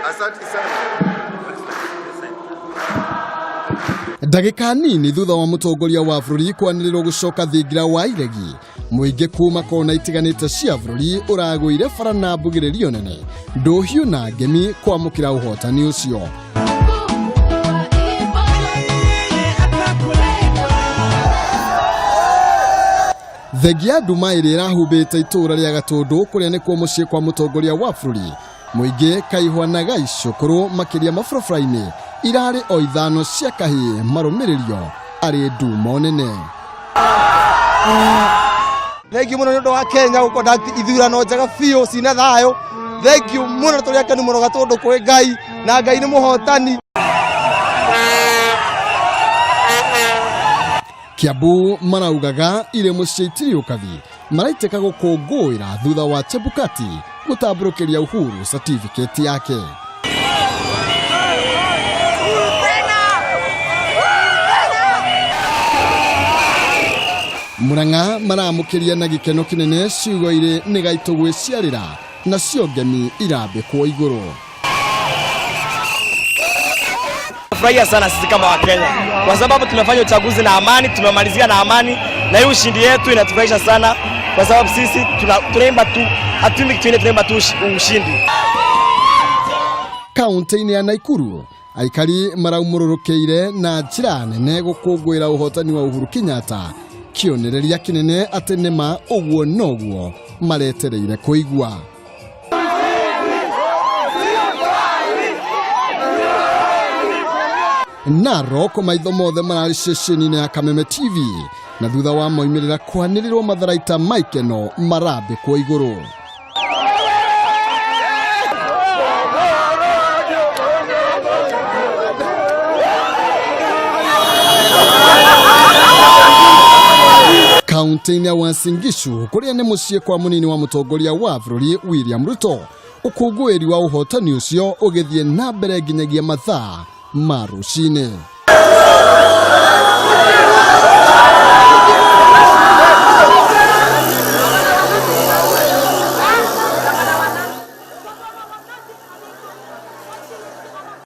Asante sana. Ndagĩka nini thutha wa mũtongoria wa bũrũri kwanĩrĩrwo gũcoka thingira wa iregi, mũingĩ kuma kona itiganĩte cia bũrũri ũragũire bara na mbugĩrĩrio nene, ndũhiũ na ngemi kwamũkĩra ũhotani ũcio. Thengia nduma ĩrĩa ĩrahumbĩte itũũra rĩa Gatũndũ kũrĩa nĩkuo mũciĩ kwa mũtongoria wa bũrũri, mũingĩ kaihwa na gaicũkũrũ makĩria mabarabara-inĩ irarĩ o ithano cia kahĩĩ marũmĩrĩrio arĩ ndumo nene. Thengiũ mũno nĩ ũndũ wa Kenya gũ conduct ithurano njega biũ cina thayũ. Thengiũ mũno tũrĩ akenu mũno Gatũndũ kwĩ Ngai na Ngai nĩ mũhotani. Kiambu maraugaga irĩ mũciĩ itirĩ ũkabi maraitĩka gũkũngũĩra thutha wa Chebukati gũtambũrũkĩria Uhuru certificate yake. Murang'a maramũkĩria na gĩkeno kĩnene ciugo irĩ nĩ gaitũ gwĩciarĩra nacio ngemi irambĩkwo igũrũ. Furahia sana sisi kama Wakenya kwa sababu tumefanya uchaguzi na amani, tumemalizia na amani, na hii ushindi yetu inatufurahisha sana kwa sababu sisi tunaimba tu, hatuimbi kitu ingine, tunaimba tu ushindi. Kaunti-inĩ ya Naikuru aikari maraumũrũrũkĩire na njĩra nene gũkũngũĩra ũhotani wa Uhuru Kenyatta, kĩonereria kĩnene atĩ nĩma ũguo noguo maretereire kũigua. Narok maitho mothe mararĩ ceceni-inĩ ya Kameme TV na thutha wa moimĩrĩra kwanĩrĩrwo matharaita ma ikeno marambĩkwo igũrũ. Kaunti-inĩ ya Uasin Gishu kũrĩa nĩ mũciĩ kwa mũnini wa mũtongoria wa bũrũri William Ruto, ũkũngũĩri wa ũhotani ũcio ũgĩthiĩ na mbere nginyagia mathaa ma rũcinĩ.